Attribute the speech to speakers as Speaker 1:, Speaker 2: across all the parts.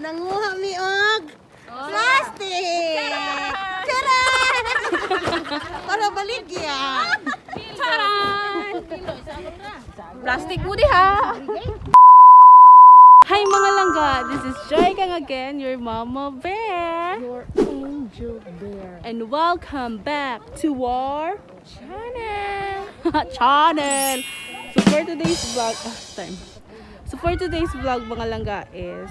Speaker 1: Nanguha mi og plastic. Charan! Para baligya.
Speaker 2: Charan! Plastic mo diha! Hi, mga langga! This is Joy Kang again, your mama bear.
Speaker 1: Your angel bear.
Speaker 2: And welcome back to our channel. Channel. So for today's vlog, ah, time. So for today's vlog, mga langga, is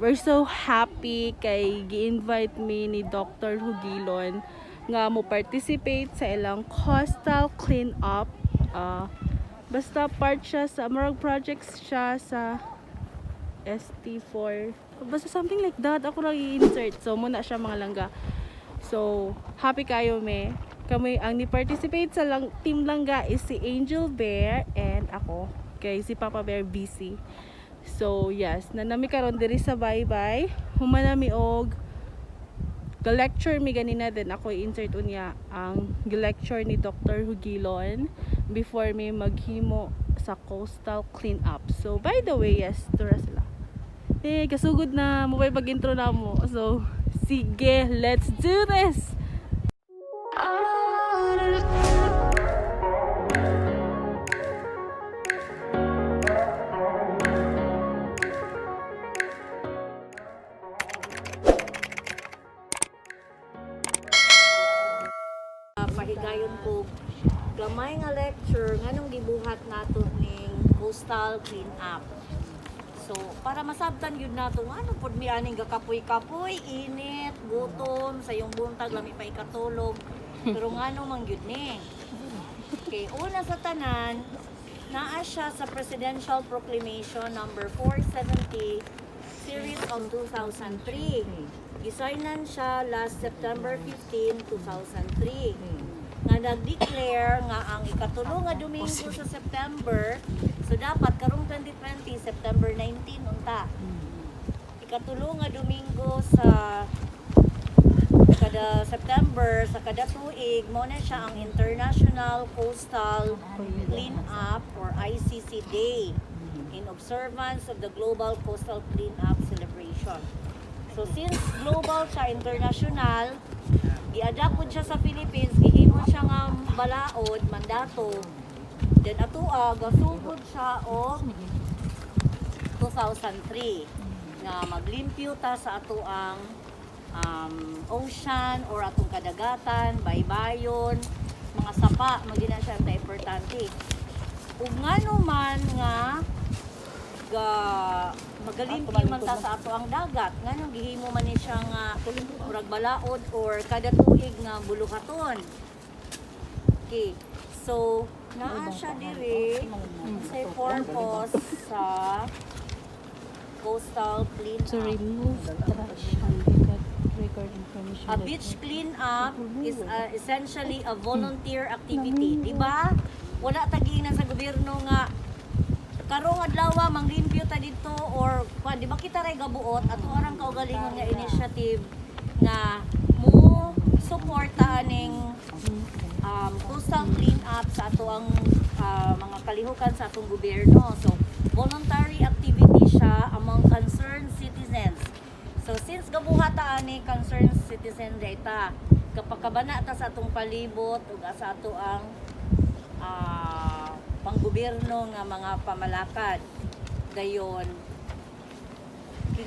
Speaker 2: we're so happy kay gi-invite me ni Dr. Hugilon nga mo participate sa ilang coastal clean up. Basta part siya sa murag projects siya sa ST4. Basta something like that. Ako lang i-insert. So, muna siya, mga langga. So, happy kayo me. Kami, ang ni-participate sa lang, Team Langga is si Angel Bear and ako. Kay si Papa Bear busy. So, yes. Nanami karon diri sa Baybay. Human nami og ga-lecture mi ganina, then ako i-insert unya ang lecture ni Dr. Hugilon before mi maghimo sa coastal clean up. So, by the way, yes, tura sila. Eh, kasugod na mo pag-intro na mo. So, sige, let's do this!
Speaker 3: Pahigayon ko gamay nga lecture nganong gibuhat nato ning coastal clean up. So para masabtan yun nato nganong pud mi aning gakapoy-kapoy, init, gutom, sa yung buntag lami pa ikatulog. Pero ngano man gyud ni? Okay, una sa tanan, naa siya sa Presidential Proclamation number 470 series of 2003. Gisignan siya last September 15, 2003 nga nag-declare nga ang ikatulo nga Domingo sa September, so dapat karong 2020, September 19 unta. Ikatulo nga Domingo sa kada September sa kada tuig, mo na siya ang International Coastal Clean Up or ICC Day in observance of the Global Coastal Clean Up Celebration. So since global siya, international, gi-adapt pod siya sa Philippines, gihimo siya nga balaod, mandato. Then atoa gasugod siya og 2003 nga maglimpyo ta sa atoang ocean or atong kadagatan, baybayon, mga sapa, magina siya ta importante. Ug ngano man nga ga magalimpyo man ta sa ato ang dagat, nganong gihimo man ni siya nga murag balaod or kada tuig nga buluhaton? Okay. So, naa siya diri sa purpose sa coastal clean
Speaker 2: To
Speaker 3: up.
Speaker 2: remove trash and record information.
Speaker 3: A beach clean up is essentially a volunteer activity, di ba? Wala tagiinan sa gobyerno nga karong adlaw manglimpyo ta didto or pa, di ba kita ray gabuot ato arang kaugalingon nga initiative nga mo suporta aning coastal clean up sa ato ang mga kalihukan sa atong gobyerno. So, voluntary activity siya among concerned citizens. So, since gabuhata ani concerned citizen data, kapakabana ta sa atong palibot ug sa ato ang panggobyerno nga mga pamalakad. Dayon,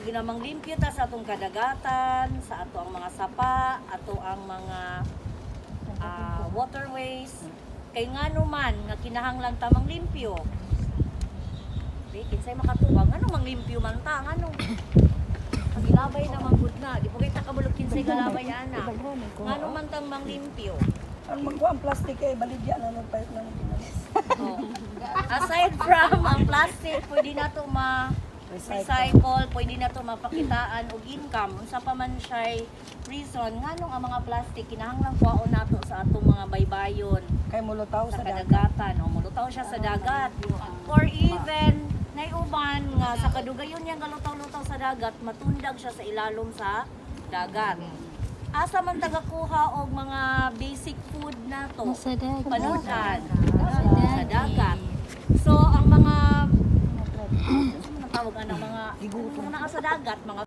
Speaker 3: ginamang limpyo ta sa atong kadagatan, sa ato ang mga sapa, ato ang mga waterways. Kay ngano man nga kinahanglan ta manglimpyo? Di kinsay makatubang ngano manglimpyo man ta, ngano? Pagilabay na man gud na, di po kita kabulog kinsay galabay ana. Ngano man tang manglimpyo?
Speaker 4: Ang magkuha ang plastic eh, baligya na lang palit lang pinalis.
Speaker 3: Oh. Aside from ang plastic, pwede na to ma recycle, pwede na to mapakitaan og income. Unsa pa man siya'y reason nganong ang mga plastic kinahanglan kuhaon nato sa atong mga baybayon
Speaker 4: Kay mulutaw
Speaker 3: sa
Speaker 4: sa dagat.
Speaker 3: kadagatan o mulutaw siya sa dagat or even naiuban nga sa kadugayon niyang galutaw-lutaw sa dagat, matundag siya sa ilalom sa dagat. Asa man tagakuha og mga basic food nato?
Speaker 5: Sa dagat.
Speaker 3: Panudan sa dagat. So ang mga tawag ana mga mga naa sa dagat, mga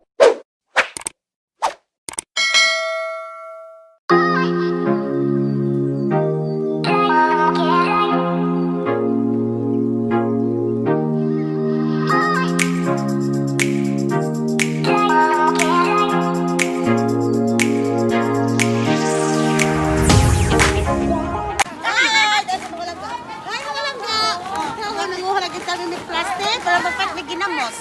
Speaker 1: Hi! Mga langga. Hi, mga langga! Ikaw, nanguha lagi kami ng plastic para mapat may ginamos.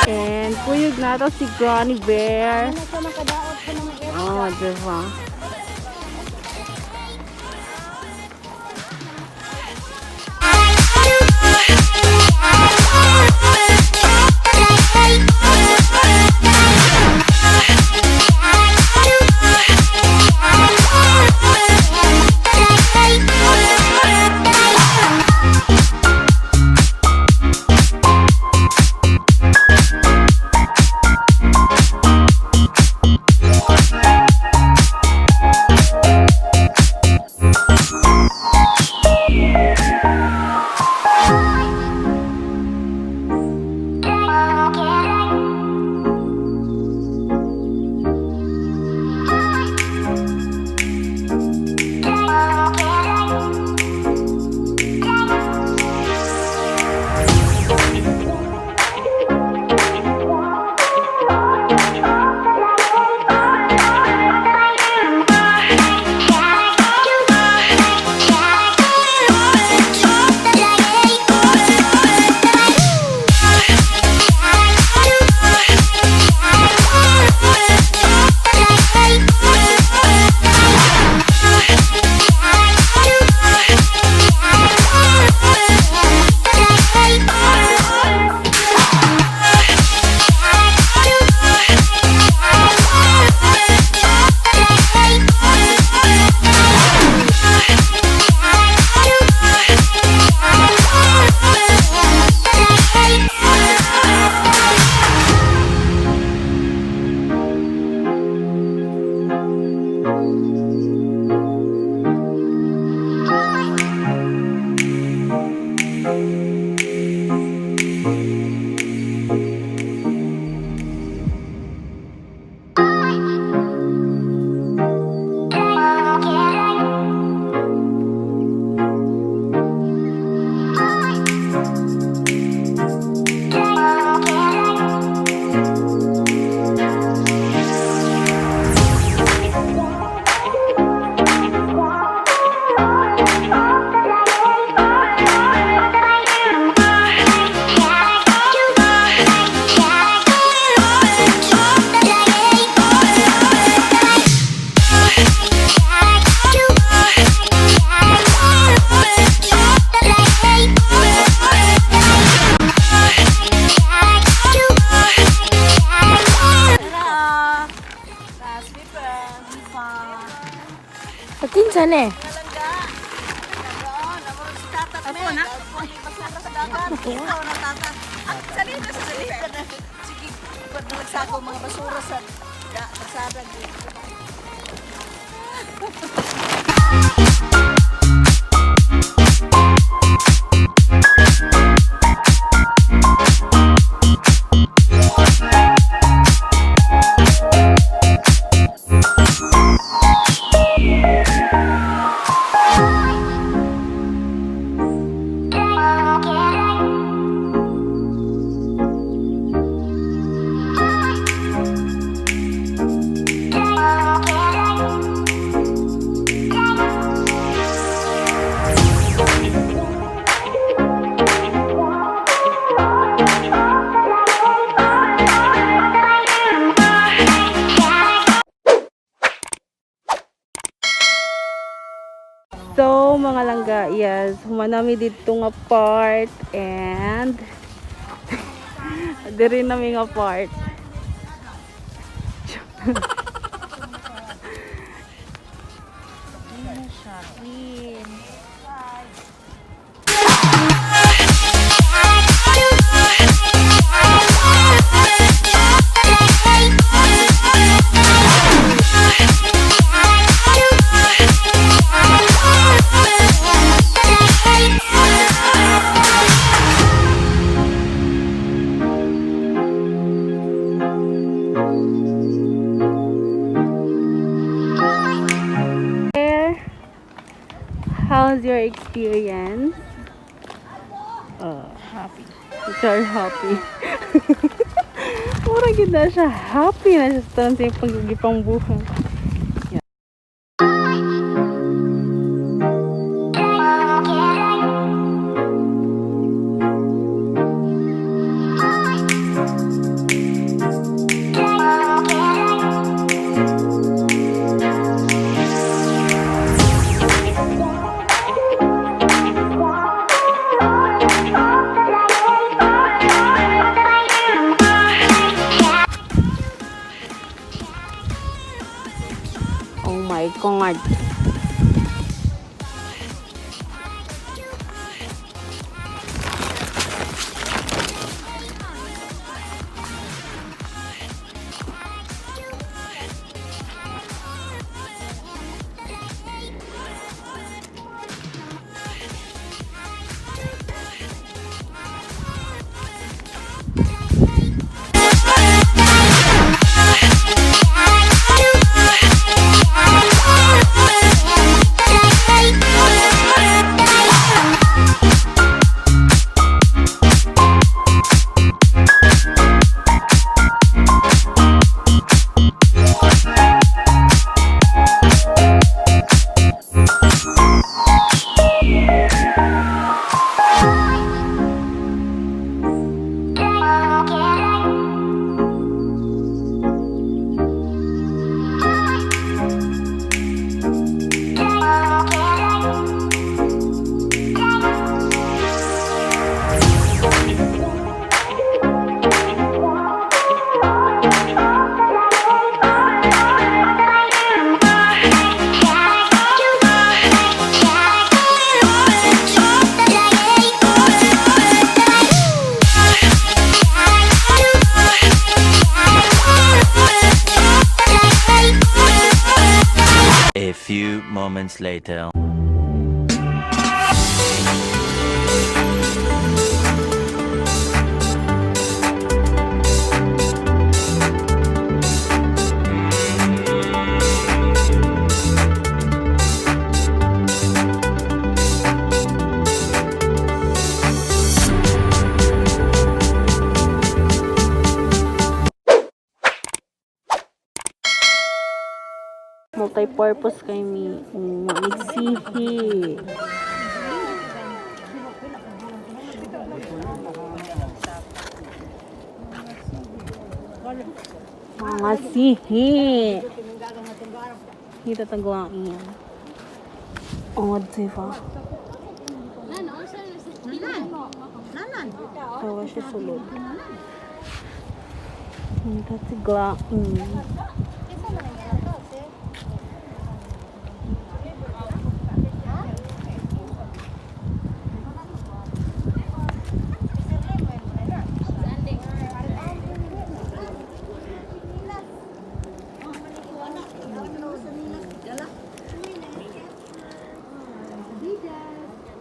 Speaker 2: And kuyog na to si Granny Bear. Oh, diba?
Speaker 4: Pakinsa na eh.
Speaker 1: Ako na. Salita sa salita na. Sige, pag nagsako mga basura sa kalsada.
Speaker 2: So, mga langga, yes, humanami dito nga part and diri nami nga part.
Speaker 3: Siya, clean.
Speaker 5: Thank you.
Speaker 2: your experience?
Speaker 1: Happy.
Speaker 2: You're happy. Mura gid na siya. Happy na siya sa tanan sa iyang pagigipangbuhat. Yeah. Oh my God.
Speaker 5: A few moments later.
Speaker 2: Multi-purpose kay mi. Migsihi. Mga sihi. Kita taglain. Oh, diba? Tawa siya sulod. Kita taglain.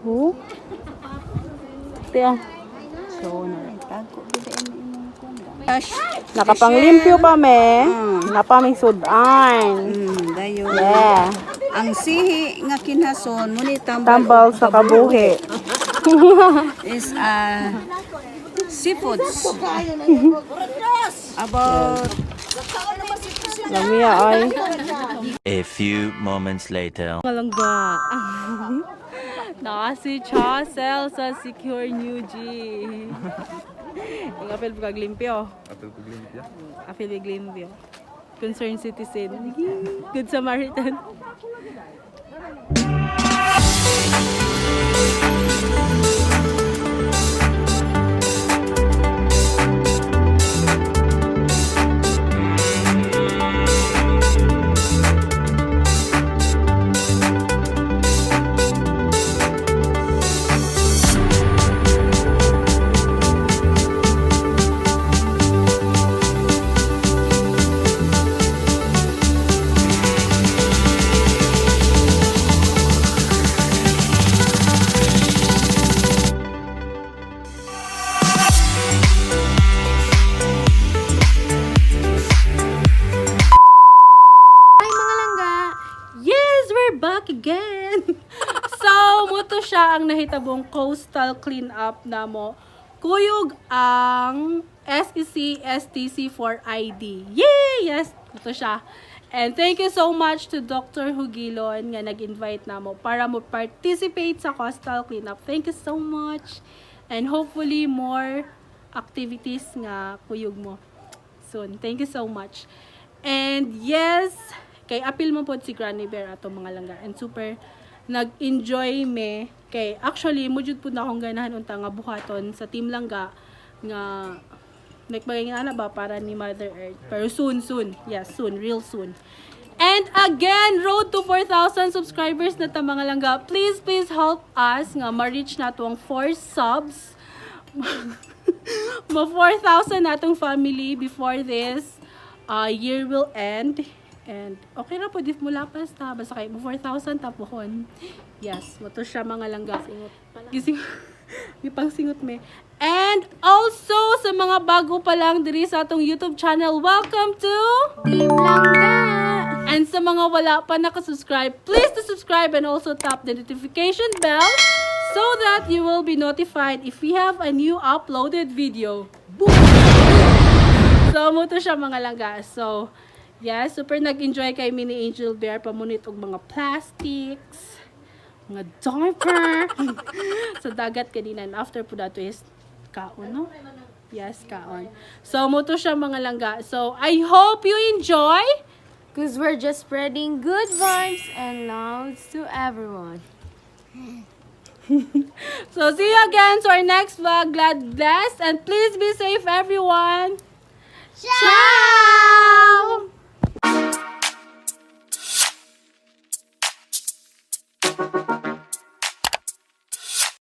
Speaker 2: Oh? Tiya. So, na. Nakapanglimpyo pa me. Napaming sudan.
Speaker 1: Dayon.
Speaker 2: Yeah.
Speaker 1: Ang sihi nga kinhason mo ni tambal,
Speaker 2: Tambal sa kabuhi.
Speaker 1: is seafoods. About
Speaker 2: Lamia ay.
Speaker 5: A few moments later.
Speaker 2: Malangga. Naka si Chasel sa Secure New G. Ang apel kag limpyo.
Speaker 6: Apel ko limpyo.
Speaker 2: Apel kag limpyo. Concerned citizen. Good Samaritan. siya ang nahitabong coastal clean up namo. Kuyog ang E SEC STC for ID. Yay! Yes, ito siya. And thank you so much to Dr. Hugilon nga nag-invite namo para mo participate sa coastal cleanup. Thank you so much. And hopefully more activities nga kuyog mo soon. Thank you so much. And yes, kay apil mo pod si Granny Bear ato, mga langga. And super nag-enjoy me kay actually mo jud pud na akong ganahan unta nga buhaton sa Team Langga nga like maging ana ba para ni Mother Earth. Pero soon, soon. Yes, soon, real soon. And again, road to 4,000 subscribers na ta, mga langga. Please, please help us nga ma-reach na to ang 4 subs, ma 4,000 natong family before this year will end. And okay ra po if mulapas ta basta kay mo 4,000 tapuhon. Yes, mo to siya, mga langga.
Speaker 3: Singot pala.
Speaker 2: Gising pang singot me. And also sa mga bago pa lang diri sa atong YouTube channel, welcome to
Speaker 6: Team Langga!
Speaker 2: And sa mga wala pa nakasubscribe, please to subscribe and also tap the notification bell so that you will be notified if we have a new uploaded video. Boom! So, mo to siya, mga langga. So, yes, super nag-enjoy kay Mini Angel Bear pamunit og mga plastics, mga diaper sa dagat kanina. And after po dato is kaon, no? Yes, kaon. So, mo to siya, mga langga. So, I hope you enjoy.
Speaker 6: 'Cause we're just spreading good vibes and love to everyone.
Speaker 2: So, see you again to our next vlog. God bless and please be safe, everyone. Ciao!